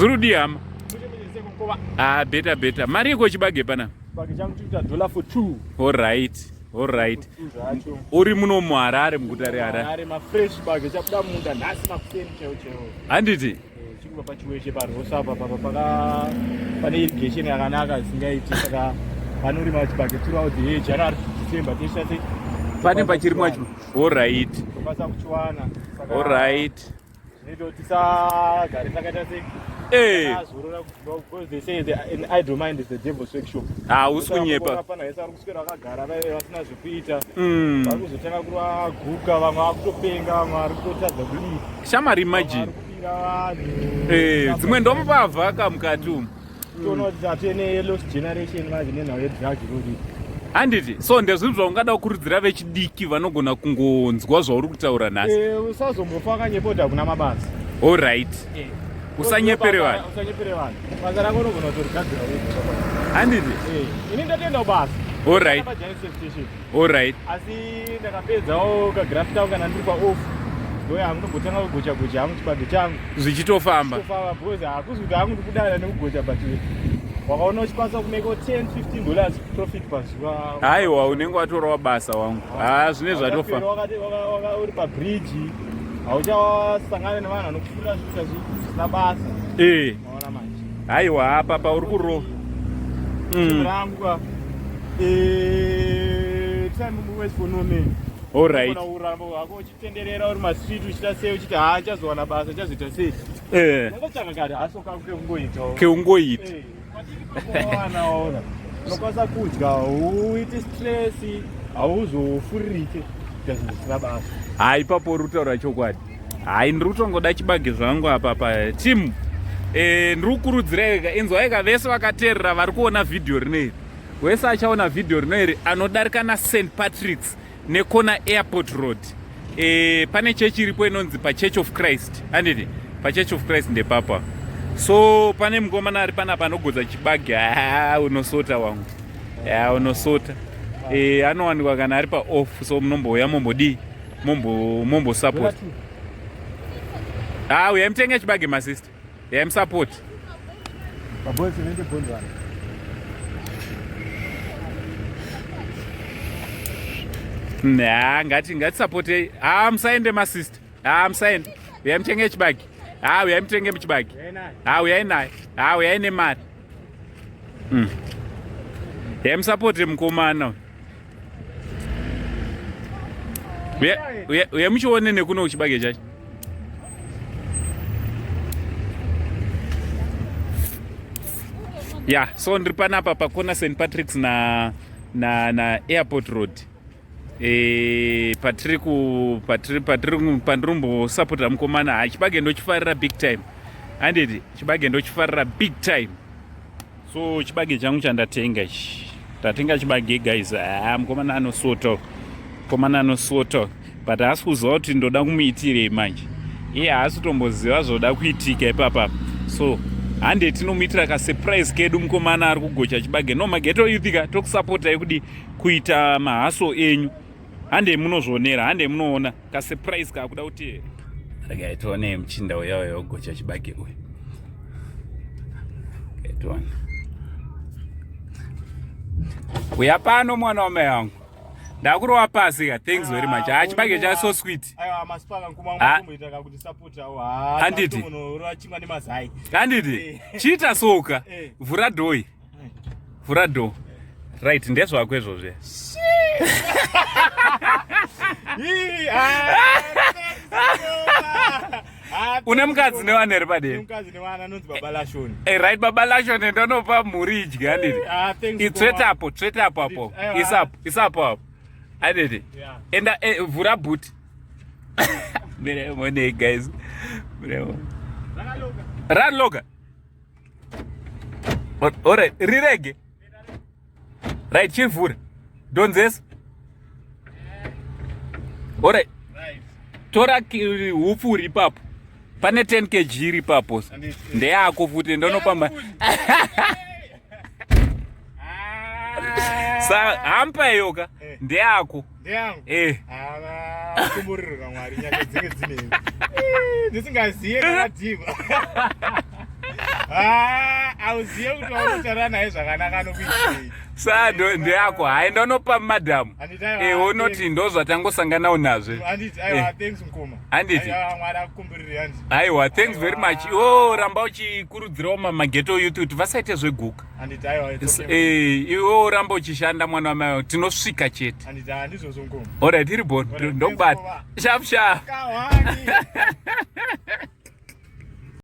Zviri kudii hama? Ah, better better. Mari iko chibage pana? Chibage changu chikuita dollar for two. All right. All right. Uri muno muHarare muguta reHarare. Harare mafresh chibage chabuda munda nhasi makuseni chaiwo chaiwo. Handiti? Eh, chikubva pachiweshe parosa apa papa paka pane irrigation yakanaka isingaiti saka vanorima chibage throughout the year January to December tesha sei. Pane pachirimwa chibage. All right. Tokwanisa kuchiwana. All right. Zvinoita kuti tisagare takaita sei? Eh. Tazorora because they say the, an idle mind is the devil's workshop. Hausi kunyepa. Hapana vese vari kuswera vakagara vaive vasina zvekuita. Mm. Vari kuzotanga kuvaguka vamwe vakutopenga vamwe vari kutotadza kudii. Shamari imagine. Vari kubira vanhu. Eh, dzimwe ndomubavha ka mukati umu. Toona kuti tatene lost generation manje nenhau yedrug irori. Handiti, so ndezvinhu zvaungada kukurudzira vechidiki vanogona kungonzwa zvauri kutaura nhasi. Eh, usazombofa wakanyepa kuti hakuna mabasa. All right. Eh. Usanyepere vanhu. Usanyepere vanhu. Basa rako unogona kutorigadzira wega. Handiti? Eh, ini ndatoenda kubasa. All right. Pa Giant Safe Station. All right. Asi ndakapedzawo kagraft kangu kana ndiri paoff. Ndoya hangu ndombotanga kugocha gocha hangu chibage changu. Zvichitofamba. Kufamba because hakuzi kuti hangu ndikudada nekugocha but wakaona uchikwanisa kumeka 10 15 dollars profit pazuva. Haiwa unenge watorawa basa wangu. Ah, zvine zvatofamba. Uri pabridge hauchasangana nevanhu vanokufura zviita zvisina basa. Eh. Maona manje. Haiwa apa pauri kurova. Mm. Rangu ka. Eh, time waits for no man. All right. Uramba wako uchitenderera uri mastreet uchiita sei uchiti haa ndichazowana basa ndichazoita sei. Eh. Unongotsvaka kare haso kako kekungoitawo. Keungoita. Eh, madiki waona. Unokwanisa kudya hauiti stress hauzofuririke kuita zvinhu zvisina basa. Hai ipapo uri kutaura chokwadi. Hai ndiri kutongoda chibage zvangu apa pa team. Eh, ndiri kukurudzira ega inzwai ka vese vakateerera vari kuona vhidhiyo rino iri. Wese achaona vhidhiyo rino iri anodarika na St Patrick's nekona Airport Road. E, pane chechi iripo inonzi paChurch of Christ. Handiti? PaChurch of Christ ndepapa. So pane mukomana ari panapa anogodza chibage. Ah, unosota wangu. Ya, unosota. Eh, anowanikwa kana ari pa off so munombouya mombodii? Mombo mombo support. Ah, uyai mutenge chibage my sister. Uyai musupport. Mabonzi nende bonzana. Nah, ngati ngatisapotei. Ah, musaende my sister. Ah, musaende. Uyai mutenge chibage. Ah, uyai mutenge chibage. Ah, uyai naye. Ah, uyai nemari. Mm. Uyai musapote mukomana. Uye muchione nekuno chibage chacho. Ya, so ndiri panapa pakona St Patrick's na na na Airport Road. Eh, patiri ku patiri patiri pandiri kumbosapota mukomana ha chibage ndochifarira big time. Handiti chibage ndochifarira big time. So chibage changu chandatenga ichi. Ndatenga chibage guys. Ah, mukomana anosota. Mukomana anosota. But haasi kuziva kuti ndoda kumuitirei manje. Iye haasi kutomboziva zvoda kuitika ipapa. So hande tinomuitira ka surprise kedu mukomana ari kugocha chibage. No mageto youth ka tokusapota yekudi kuita mahaso enyu. Hande munozvionera, hande munoona ka surprise kakuda kuti regai tione muchinda uya uya wogocha chibage uyu. Regai tione. Uya pano mwana wamai wangu. Ndakurova pasi ka. Thanks very much. Ah, chibage cha so sweet. Aiwa masipaka nkuma Ah. mukumboita kakuti support awo. Ah, Handiti. Munorova chingwa nemazai. Handiti. Chiita soka. Eh. Vhura dhoi. Vhura door. Right, ndezvako izvozvo. Ii, ah, ah, Une mukadzi nevana here padera? Mukadzi nevana anonzi Baba Lashoni. Eh, right baba Lashoni ndonopa mhuri idyi handiti. Ah, thanks. Itsvetapo, tsvetapo apo. Aiwa. Isapo, isapo apo. Handiti. Yeah. Enda eh, vhura boot. Mire money guys. Mire. Rakaloka. Raloka. Alright, rirege. Right, chivhura. Donzesa. Alright. Right. Tora hupfu uri ipapo. Pane 10 kg iri ipapo. Ndeyako futi ndonopamba. Sa hampa iyoka Eh. ndeyako. Ndeyangu. Eh. Ah, kumburirwa Mwari nyaka dzinge dzinei. Eh, Ndisingaziye kana dhivha. Ah, auziye kuti waunotaura naye zvakanaka anokuitei. Saa ndeyako hayi ndonopa madam. Handiti aiwa. Eh unoti ndozvatangosanganawo nazve. Handiti aiwa thanks mukoma. Handiti. Aiwa Mwari akukumburire handiti. Aiwa thanks very much. Iwo ramba uchikurudzirawo mageto youth kuti vasaite zveguka. Handiti aiwa it's okay. Eh iwo ramba uchishanda mwana wamai tinosvika chete. Handiti handizvozvo mukoma. Alright iri bon Alright, ndokubata. thanks, Sharp sharp. Kawani.